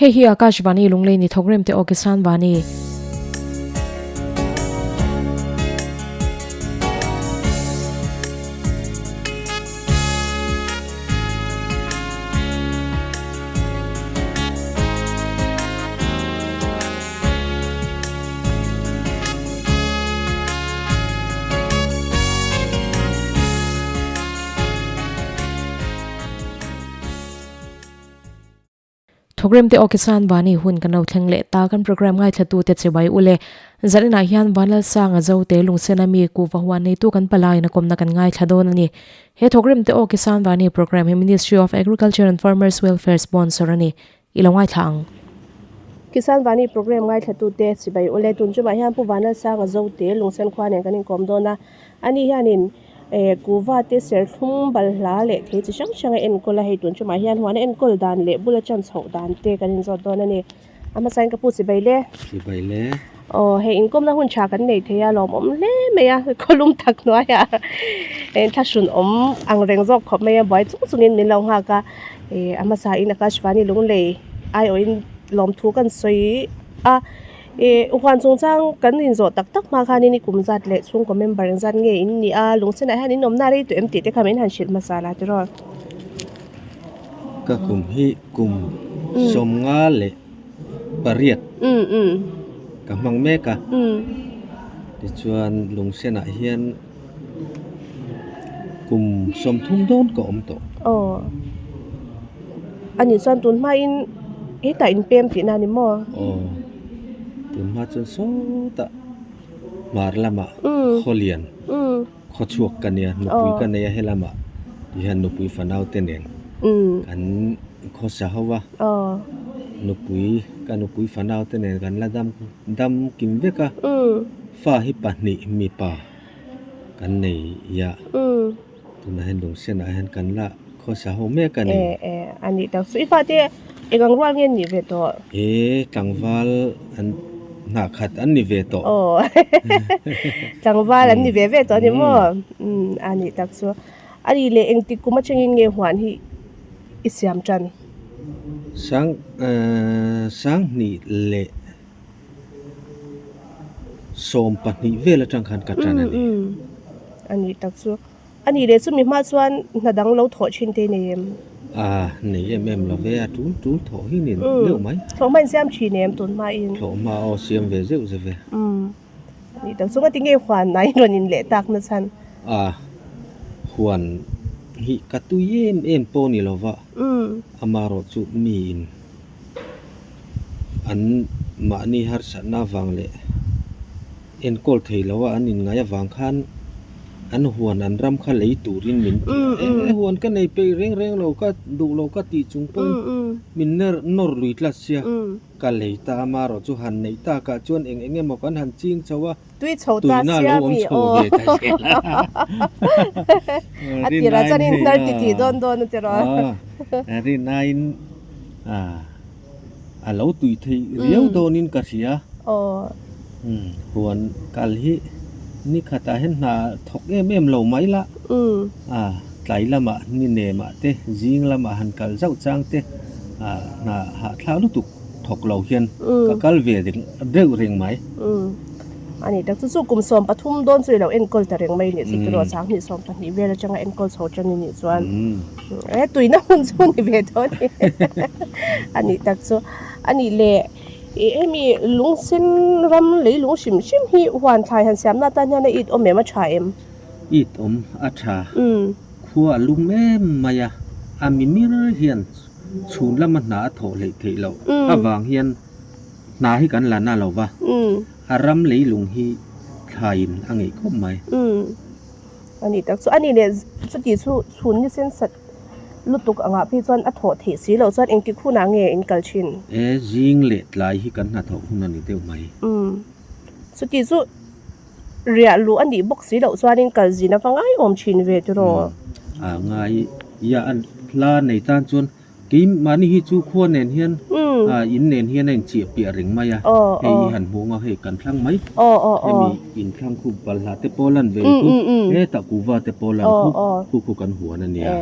Hei hi Akashvani Lunglei ni thawk rem te aw Kisan Vani. Thawkrem te aw Kisan Vani hun kan lo thleng leh ta kan program ngaithla te chibai ule zaninah hian Vanlalsanga Zote lungsena mi kuhva huan neitu kan palaiin a kawmna kan ngaithla dawn a ni. He thawkrem te aw Kisan Vani program hi Ministry of Agriculture and Farmers Welfare sponsor a ni. I lo ngaithla ang. Kisan Vani program ngaithla tute chibai ule tun chungah hian Pu Vanlalsanga Zote lungsen khua nen kan inkawm dawn a. Ani hianin eh kuhva te serthlum balhla leh thei chi hrang hrang a enkawl a hei tun chungah hian huan a enkawl dan leh bula chan chhoh dan te kan inzawt dawn a ni. A hmasa in ka pu chibai le. Chibai le. Aw hei inkawmna hun tha kan nei thei a lawmawm hle mai a khawlum tak hnuaiah eh thlahrun awm ang reng zawk khawp mai a buai chung chungin min lo nghak a eh a hmasa in Akashvani Lunglei aiawhin lawmthu kan sawi a. Ih huan chungchang kan inzawh tak tak hma khanin i kum zat leh chhungkaw member eng zat nge in nih a lungsenah hian in awmna rei tawh em tih te kha min han hrilh hmasa la tiraw. Ka kum hi kum sawmnga leh pariat ka hmang mek a tichuan lungsenah hian kum sawmthum dawn ka awm tawh. Aw ani chuan tun hmain hetah in pem tihna a ni maw? Aw tun hma chuan sawtah hmar lamah khaw lian khaw chhuak ka nia nupui ka nei a helamah tihian nupui fanau te nen kan khawsa ho a nupui ka nupui fanau te nen kan la dam dam kim vek a fa hi pahnih mipa kan nei a. Tunah hian lungsenah hian kan la khawsa ho mek a ni. E e a nih tak chu i fate eng ang rual nge an nih ve tawh? E tlangval an hnah khat an ni ve tawh. Aw tlangval an ni ve ve tawh a ni maw? Umm a nih tak chu. A nih leh engtik kum atangin nge huan hi i siam tan? Sang sanghnih leh 12 vel atang khan ka tan a ni. A nih tak chu. A nih leh chumi hma chuan hna dang lo thawh thin te nei em? A nei em em lo ve a, tul tul thawh hi ni deuh mai. Thlawh hma in siam thin em tun hma in? Thlawh hma aw siam ve zeuh zeuh ve. A nih tak chu ngati nge huan a inrawn in leh tak na chhan? A huan hi ka tui em em pawh ni lo va, amaherawhchu mi in. An mahni harsatna avang leh enkawl thei lo a an inngaih avang khan an huan an ram kha lei turin min ti a, e huan ka nei peih reng reng lo ka duh lo ka tih chung pawhin min ner nawr lui tlat sia ka lei ta a marawh chu han neih takah chuan eng eng emaw kan han ching chho a. Tui chho ta Tuina sia lo awm mi chho aw. ve ta zel a. A tirah chuan in hnar ti tih dawn dawn a ti rawh. A rinaiin a lo tui thei riau dawnin ka hria. Aw. Huan kal hi ni khatah hian hna thawk em em lo mai la. Tlai lamah ni nemah te zing lamah han kal zauh chang te hna hahthlak lutuk. thawk lo hian ka kal ve deuh reng mai. A ni tak chu chu kum 13 dawn chu i lo enkawl ta reng mai nih chu tiraw 20 12 vel atanga enkawl chho tan i nih chuan e tuina hun chu ni ve dawn a ni a ni tak chu a nih leh ih hemi lungsen ram leilung hrim hrim hi huan thlai han siamna atan hian a it awm em a tha em? It awm a tha khua a lum em mai a a mimir hian Chhun lama hna a thawh hleih theih loh avang hian hna hi kan la na lo va, a ram leilung hi thlaiin a ngeih khawp mai. A ni tak chu a ni leh chuti chu chhun ni sen sat lutuk angah phei chuan a thawh theih si loh chuan engtik hunah nge in kal thin? E, zing leh tlai hi kan hnathawh hun a ni deuh mai. Chuti chu riah luh a nih bawk si loh chuanin kal zin ava ngai awm thin ve tiraw? A ngai ia a hla nei tan chuan kei mahni hi chu khua nen hian in nen hian a inchiah piah reng mai a, hei i han hmuh ang a hei kan thlang mai hemi inthlang khu balhla te pawh lan ve khu hetah kuva te pawh lan khu khu khu kan huan a nia.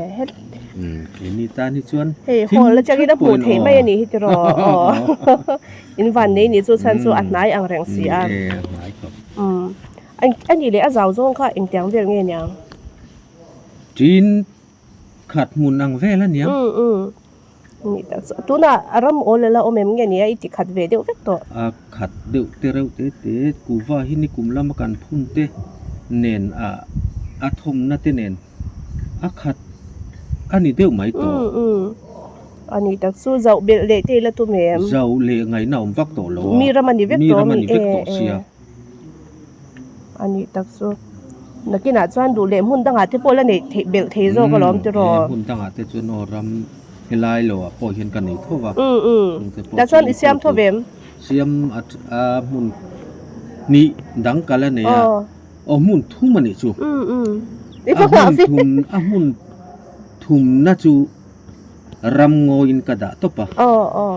Keini tan hi chuan Hei hall atangin a hmuh theih mai a nih hi tiraw aw in van nei nih chu chhan chu a hnai ang reng si a. A nih leh a zau zawng kha engtiang vel nge niang? Tin khat hmun ang vel a niang. Ni tak chu tunah a ram awl ala awm em nge nia i ti khat ve deuh vek tawh. A khat deuh te reuh te te kuhva hi nikum lama kan phun te nen a a thawmna te nen a khat a ni deuh mai tawh. Umm umm a ni tak chu zauh belh leh te ila tum em? Zauh leh ngaihna awm vak tawh lo a. Mi ram a ni vek Mi tawh ram a ami ni vek tawh sia. A ni tak chu nakinah chuan duh leh hmun dangah te pawh la neih theih belh thei zawk alawm tiraw. He hmun dangah te chuan aw ram helai lo ah pawh hian ka nei tho va. Umm umm tah chuan i siam tho vem? Siam a a hmun hnih dang ka la nei a aw hmun thum a nih chu. Umm umm a hmun thum a hmun thumna chu ram ngawiin ka dah tawp a. Aw aw.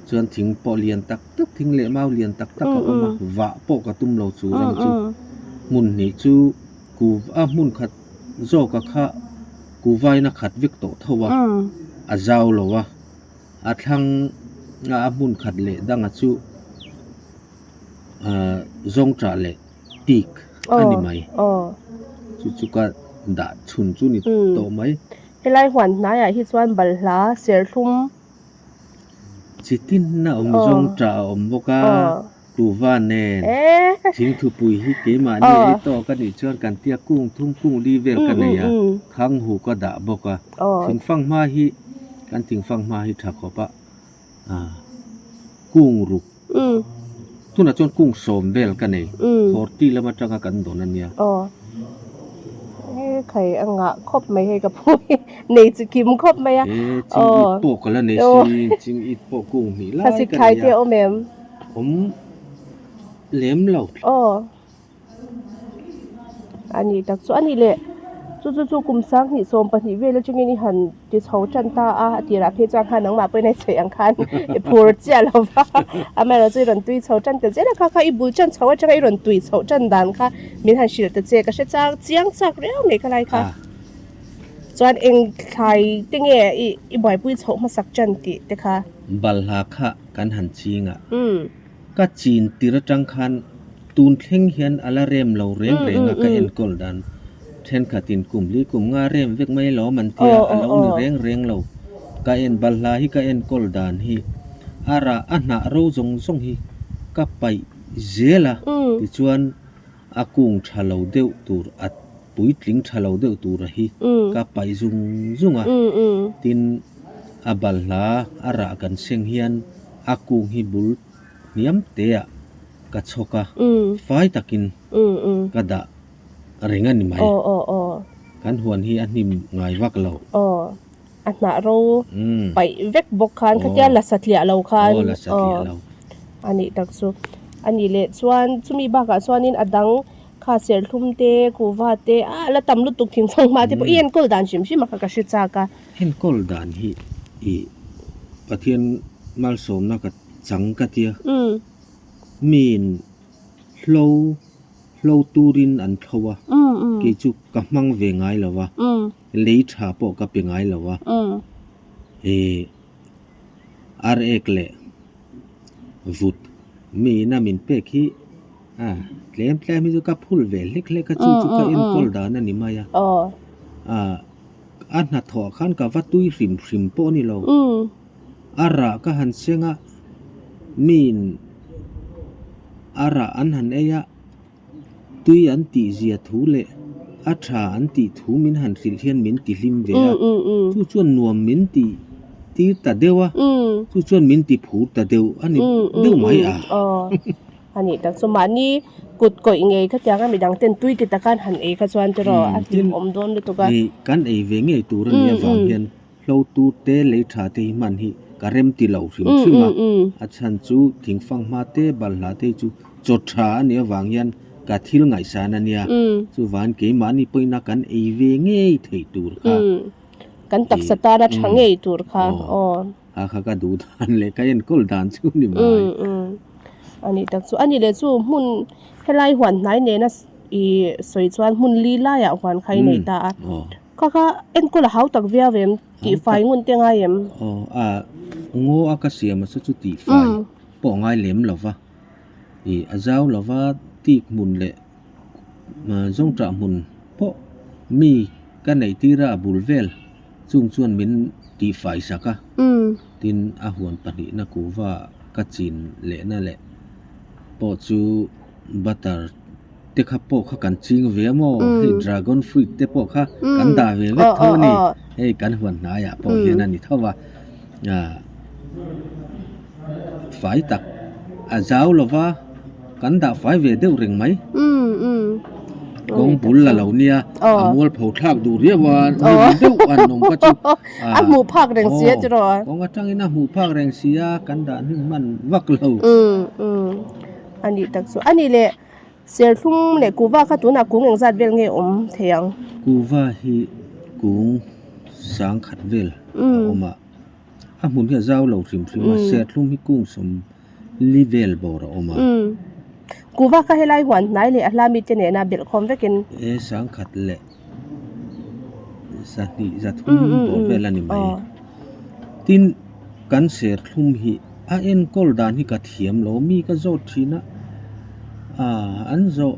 Chuan thing pawh lian tak tak thing leh mau lian tak tak a awm a, vah pawh ka tum lo chu ram chu hmun hnih chu ku a hmun khat zawka kha ku vaina khat vek tawh tho a, a zau lo a, a thlang a hmun khat leh danga chu ahh zawngṭah leh tik a ni mai, chu chu ka dah chhun chu ni tawh mai. Helai huan hnaiah hi chuan balhla serthlum. Chi tin a awm zawng tah a awm bawk a, kuhva nen thingthupui hi keimahni ei tawk a nih chuan kan tia kung thum kung li vel ka nei a, khang hu ka dah bawk a, thingfang hma hi kan thingfang hma hi tha khawp a, kung ruk tunah chuan kung sawm vel ka nei, Horti lam atanga kan dawn a nia. He khai a ngah khawp mai hei ka phu hi nei chi kim khawp mai a. E ching it pawh ka la nei si ching it pawh kung hnih lai ka nei a. Awm em? Awm lem lo. Aw. Ani tak chu ani leh chu chu chu kum sanghnih 12 vel atangin i han ti chho tan ta a a tirah phei chuan khan nangmah pawhin a sawi ang khan i phur chiah lo va amaherawh chu i rawn tui chho tan ta zel a kha kha i bul tan chho atanga i rawn tui chhoh tan dan kha min han hrilh ta che ka hre chang chiang chak riau mai kha lai kha chuan eng thlai te nge i i buaipui chhoh hmasak tan tih te kha. Balhla kha kan han ching a ka chin tir atang khan tun thleng hian a la rem lo reng reng a ka enkawl dan thenkhatin kum li kum nga rem vek mai alawm an tia a lo ni reng reng lo ka en balhla hi ka enkawl dan hi a rah a hnah ro zawng zawng hi ka paih zel a tichuan a kung tha lo deuh tur a puitling tha lo deuh tura hi ka paih zung zung a tin a balhla a rah kan seng hian a kung hi bul hniam te ah ka chhawk a fai takin ka dah reng a ni mai kan huan hi a hnim ngai vak lo. A hnah ro paih vek bawk khan khatia la satliah lo khan aw la satliah lo a nih tak chu a nih leh chuan chumi bakah chuanin a dang kha serthlum te kuhva te a la tam lutuk thingfang hma te pawh i enkawl dan hrim hrim a kha ka hre chak a. Enkawl dan hi ih Pathian malsawmna ka chang ka tia miin hlo hlo turin an thlo a kei chu ka hmang ve ngai lo va. Lei tha pawh ka pe ngai lo a, ih ar ek leh vut mi ina min pek hi a tlem tlem hi chu ka phul ve hlek hlek a chu chu ka enkawl dan a ni mai a, ah a hnathawh khan ka va tui hrim hrim pawh a ni lo, a rah ka han seng a miin a rah an han ei a. Tui an tih zia thu leh a tha an tih thu min han hrilh hian min ti hlim ve a, chu chuan nuam min ti tir ta deuh a, chu chuan min ti phur ta deuh a ni deuh mai a. Aw, a nih tak chu mahni kut kawih ngei kha tiang a midang ten tui ti taka an han ei kha chuan tiraw a hlim awm dawn lutuk a. Kan ei ve ngei tur a nih avang hian Hlotu te lei tha te hi hman hi ka rem ti lo hrim hrim a, a chhan chu thingfang hma te balhla te hi chu chaw tha a nih avang hian ka thil ngaihsan a nia, chuvan keimahni pawhin a kan ei ve ngei theih tur kha. Kan taksa tana tha ngei tur kha aw. A kha ka duh dan leh ka enkawl dan chu ni mai. A nih tak chu a ni leh chu hmun helai huan hnai nena i sawi chuan hmun li laiah huan kha i nei ta a. Kha kha enkawl a hau tak viau em? Tihfai ngun te ngai em? Aw a ngaw a ka siam a chu chu tihfai pawh a ngai lem lo va, ih a zau lo va tik hmun leh zawngṭah hmun pawh mi ka neih tir a a bul vel chung chuan min tihfai sak a, tin a huan pahnihna kuhva ka chin lehna leh pawh chu butter te kha pawh kha kan ching ve a maw hei dragon fruit te pawh kha kan dah ve vek tho a ni hei kan huan hnaiah pawh hian a ni tho a ah fai tak a zau lo va kan dah fai ve deuh reng mai kawng bul la lo nia a mual pho thlak duh riau a hnim deuh an awm kha chu a hmuh phak reng si a tiraw kawng atangin a hmuh phak reng si a kan dah hnim hman vak lo a nih tak chu a nih leh. Serthlum leh kuhva kha tunah kung engzat vel nge awm thei ang? Kuhva hi kung sangkhat vel a awm a, a hmun hi a zau lo hrim hrim a, serthlum hi kung sawmli vel bawr a awm a. Kuhva kha helai huan hnai leh a hla mite nena belh khawm vekin. E sangkhat leh zahnih zathum bawr vel a ni mai. Tin, kan serthlum hi a enkawl dan hi ka thiam lo mi ka zawt thin a, ah an zawh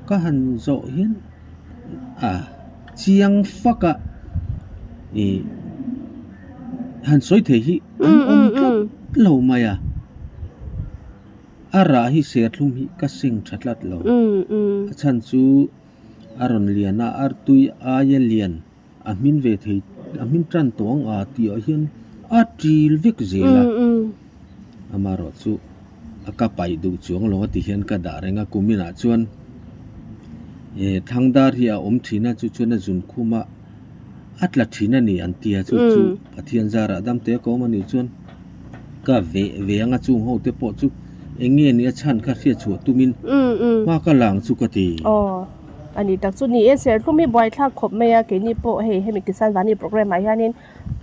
ka han zawh hian ah chiang fak a ih han sawi thei hi an awm tlat lo mai a, a rah hi serthlum hi ka seng tha tlat lo a chhan chu a rawn lian a artui aia lian. A hmin ve thei a hmin tan tawh ang a tih ah hian a ṭil vek zel a amaherawh chu a ka paih duh chuang lo a ti hian ka dah reng a kumin ah chuan eh thangdar hi a awm thin a chu chuan a zun khum a a tla thin a ni an ti a chu chu Pathian zarah dam te ka awm a nih chuan ka veh ve ang a chung ho te pawh chu eng nge ni a chhan kha hriat chhuah tumin hma ka lang chu ka ti. A ni tak chu ni e, serthlum hi buaithlak khawp mai a, keini pawh hei hemi Kisan Vani programme ah hianin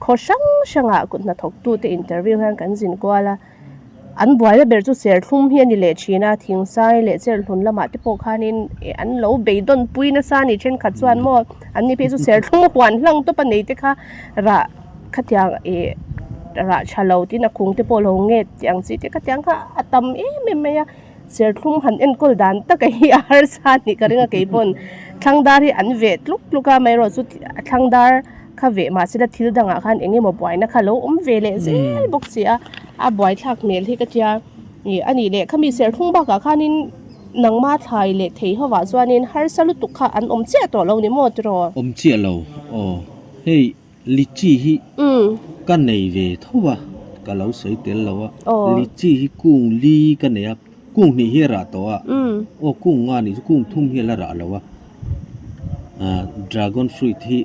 khaw hrang hrangah kut hnathawk tute interview hian kan zin kual a, an buaina ber chu serthlum hi a ni leh thin a, thingsai leh cherhlun lamah te pawh khanin ih an lo beidawn pui nasa a ni thenkhat chuan maw an ni phei chu serthlum huan hlang tawp a nei te kha rah khatiang ih rah tha lo tin a kung te pawh lo nget tih ang chi te khatiang kha a tam em em mai a. Serthlum han enkawl dan taka hi a harsa a nih ka ring a keipawn thlangdar hi an veh tluk tluk a amaherawh chu thlangdar kha veh mahse la thil dangah khan eng emaw buaina kha lo awm ve leh zel bawk si a a buaithlak hmel hi ka tia ih a nih leh khami serthlum bakah khanin nangma thlai leh thei hovah chuanin harsa lutuk kha an awm chiah tawh lo ni maw tiraw? Awm chiah lo aw hei. Litchi hi ka nei ve tho a, ka lo sawi tel lo a, litchi hi kung li ka nei a, kung hnih hi a rah tawh a, aw kung nga nih chu kung thum hi a la rah lo a, ah dragon fruit hi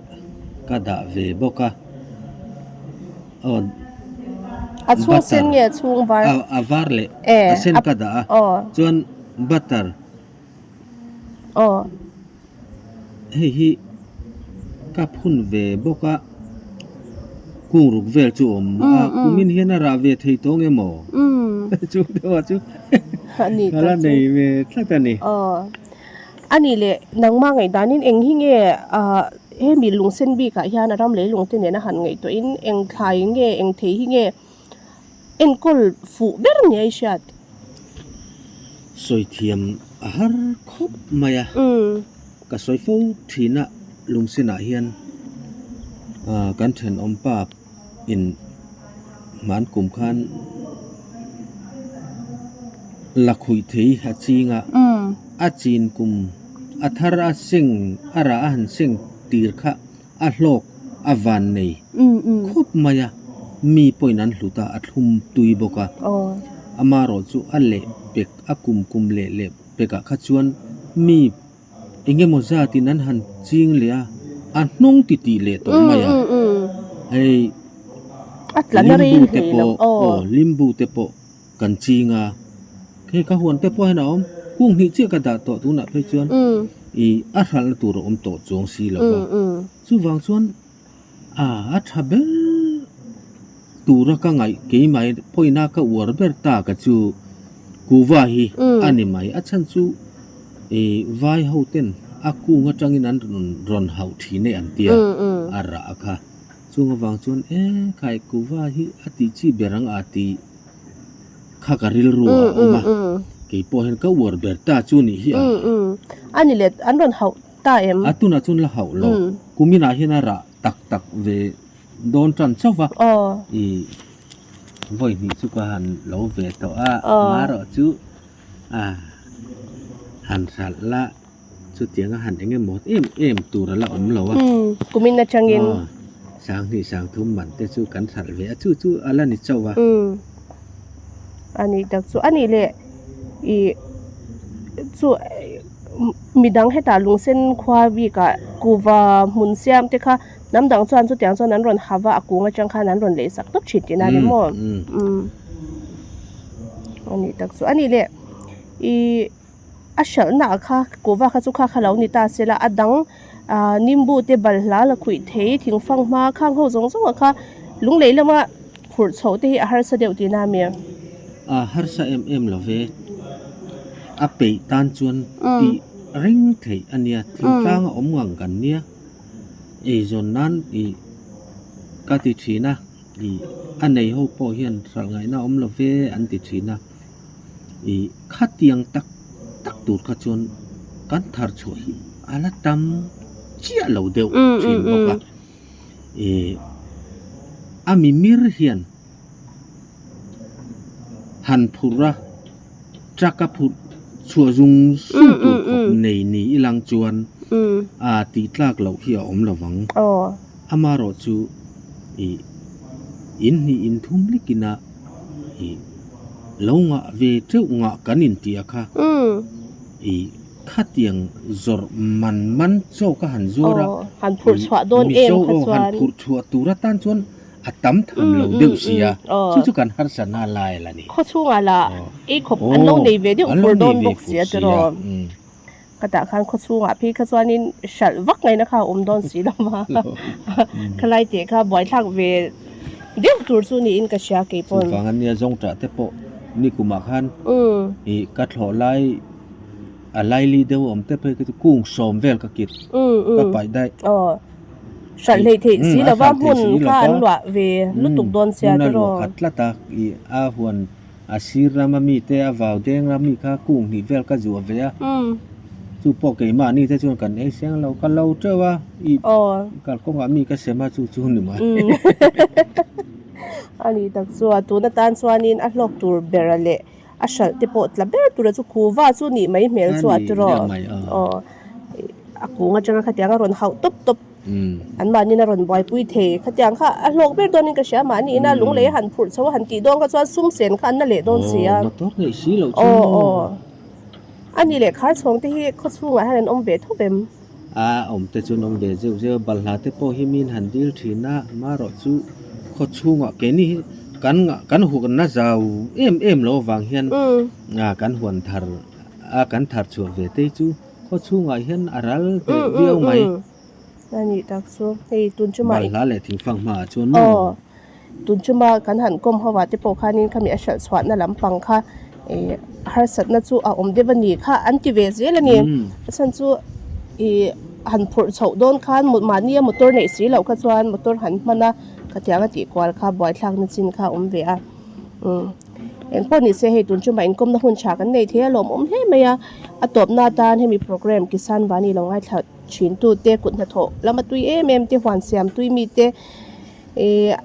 ka dah ve bawk a, aw A chhung sen nge a chhung var? A var leh a sen ka dah a, chuan butter. Aw. Hei hi ka phun ve bawk a, kung ruk vel chu awm a, kumin hian a rah ve thei tawh nge maw? Chu deuh ah chu ka la nei ve tlat a ni. Aw, a nih leh nangmah ngaihdanin eng hi nge ah hemi lungsen bikah hian a ram leilung te nena han ngaihtuahin eng thlai nge eng thei hi nge enkawl fuh ber nge i hriat? Sawi thiam a har khawp mai a, ka sawi fo thin a lungsinah hian kan thenawm pa in hman kum khan lakhuih thei a ching a, a chin kum a thar a seng a rah a han seng tir kha a hlawk a van nei khawp mai a, mi pawhin an hlut a, a thlum tui bawk a, amaherawh chu a leh pek a kum kum leh leh pekah kha chuan mi eng emaw zatin an han ching leh a, a hnawng ti tih leh tawh mai a, hei limbu te pawh aw limbu te pawh kan ching a, hei ka huan te pawh hian a awm, kung hnih chiah ka dah tawh tunah phei chuan ih a hralhna tur a awm tawh chuang si lo va, chuvang chuan ah a tha ber tura ka ngaih keimah pawhin a ka uar ber ta ka chu kuva hi a ni mai, a chhan chu ih vai ho ten. A kung atangin an rawn rawn hauh thin e an tia a rah kha. Chung avang chuan e khai kuva hi a tih chi ber ang a tih kha ka rilru a awm a. Kei pawh hian ka uar ber ta chu nih hi a. A ni let an rawn hauh ta em? A tunah chuan la hauh lo. Kuminah hian a rah tak tak ve dawn tan chauh va. I vawi hnih chu ka han lo ve tawh a, marawh chu a han hralh la chutiang a han eng emaw em em tur a la awm lo a. Kumin atangin. Sanghnih sangthum man te chu kan hralh ve a, chu chu a la ni chauh a. A nih tak chu a nih leh ih chu midang hetah lungsen khua bikah kuva hmun siam te kha hnam dang chuan chutiang chuan an rawn ha va a kung atang khan an rawn lei sak tawp thin tihna a ni maw? A nih tak chu a nih leh ih a hralhna ah kha kuva kha chu kha kha lo ni ta se la a dang ah nimbu te balhla la khuih thei thingfang hma khang ho zawng zawng ah kha lunglei lama phurh chhoh te hi a harsa deuh tihna a mi? A harsa em em lo ve a peih tan chuan tih reng theih a nia thingtlang a awm ngang kan nia eizawn nan ih ka ti thin a. Ih a nei ho pawh hian hralh ngaihna awm lo ve an ti thin a, ih khatiang tak tak tur kha chuan kan thar chhuah hi a la tam chiah lo deuh thin bawk a, ih a mimir hian han phurh a truck a phurh chhuah zung zung tur khawp nei ni ilang chuan a tih tlak loh hi a awm lo vang. Amarawh chu ih in hnih in thum lekin a ih lo ngah ve teuh ngah kan inti a kha. Ih khatiang zawrh man man chaw ka han zuar a. Han phurh chhuah dawn em kha chuan. Han phurh chhuah tur atan chuan a tam tham lo deuh si a, chu chu kan harsatna lai la ni. Khaw chhungah lah ei khawp an lo nei ve deuh fur dawn bawk si a tiraw. Ka tah khan khaw chhungah phei kha chuanin hralh vak ngaihna kha a awm dawn si lo va, khalai teh kha buaithlak ve deuh tur chu niin ka hria kei pawn. Chuvang ania zawngṭah te pawh nikumah khan ih ka thlawh lai a laili deuh awm te phei kha chu kung sawm vel ka kit ka paih daih. Aw hralh hleih theih si lo va hmun kha an luah ve lutuk dawn sia tiraw. Hmun a luah khat tlat a ih a huan A sir rama mite a vau deng ram mi kha kung hnih vel ka zuah ve a, chu pawh keimahni te chuan kan ei seng lo, ka lo teuh a, i kalkawngah mi ka sem a chu chu ni mai. A nih tak chu a, tun atan chuanin a hlawk tur bera leh a hralh te pawh tla ber tura chu khuva chu nih mai hmel chu a tiraw. Aw, a kung atanga khatiang a rawn hauh tawp tawp. An mahniin a rawn buaipui thei. Khatiang kha a hlawk ber dawnin ka hria. Mahniin a lunglei a han phurh chho a han tih dawn kha chuan sum sen kha an la leh dawn si a. Aw, motor neih si loh chu maw? Aw, aw. A nih leh khar chhawng te hi khaw chhungah hian an awm ve tho em? A awm te chuan awm ve zeuh zeuh a, balhla te pawh hi min han dil thin a, marawh chu khaw chhungah keini hi kan ngah kan huanna zau em em lo avang hian kan huan thar a kan thar chhuah ve te chu Khaw chhungah hian a ral hneh viau mai. A nih tak chu hei tun chuma Balhla leh thingfang hmaah chuan maw? Aw tun chuma kan han kawm ho ah te pawh khanin khami a hralh chhuahna lampang kha ih harsatna chu a awm deuh a ni kha an ti ve zel a ni. A chhan chu ih han phurh chhoh dawn khan mahnia motor neih si loh kha chuan motor han hman a khatiang a tih kual kha buaithlakna chin kha a awm ve a umm. Eng pawh ni se hei tun chuma inkawmna hun tha kan nei thei a lawmawm hle mai a, a tawpna atan hemi program Kisan Vani lo ngaithla thin tu te kut hnathawh lama tui em em te huan siam tui mi te ih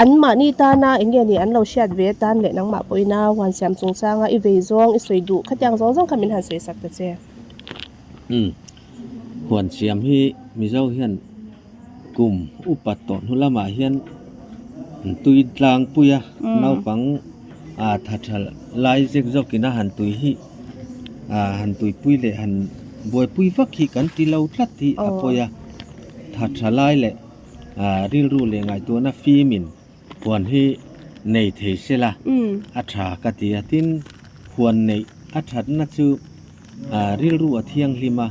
an mahni tana eng nge ni an lo hriat ve atan leh nangmah pawhin a huan siam chungchanga i vei zawng i sawi duh khatiang zawng zawng kha min han sawi sak ta che. Umm huan siam hi Mizo hian Kum upa tawh hnu lamah hian tui tlangpui a naupang ah tha tha lai zek zawkin a han tui hi ah han tuipui leh han buaipui vak hi kan ti lo tlat hi a pawi a tha tha lai leh ah rilru leh ngaihtuahna fimin huan hi nei thei se la a tha ka ti a tin huan neih a thatna chu ah rilru a thianghlim a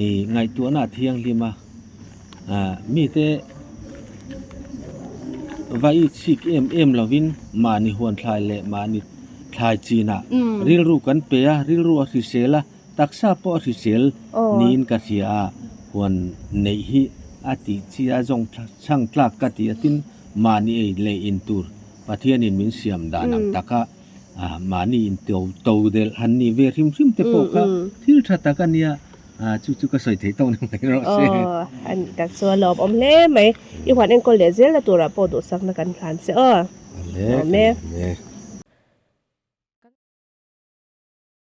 ih ngaihtuahna a thianghlim a ah mite va i chhik em em lovin mahni huan thlai leh mahni thlai chinah rilru kan pe a rilru a hrisel a. Taksa pawh a hrisel niin ka hria a, huan neih hi a tih chi a zawng chhang tlak ka ti a, tin mahni ei leh in tur Pathianin min siam dan ang taka mahni in to to delh han nih ve hrim hrim te pawh kha thil tha tak a nia, chu chu ka sawi thei tawk ni mai rawh se. Aw, a nih tak chu a lawmawm hle mai. I huan enkawl leh zel na turah pawh duhsakna kan hlan che aw. Awm e.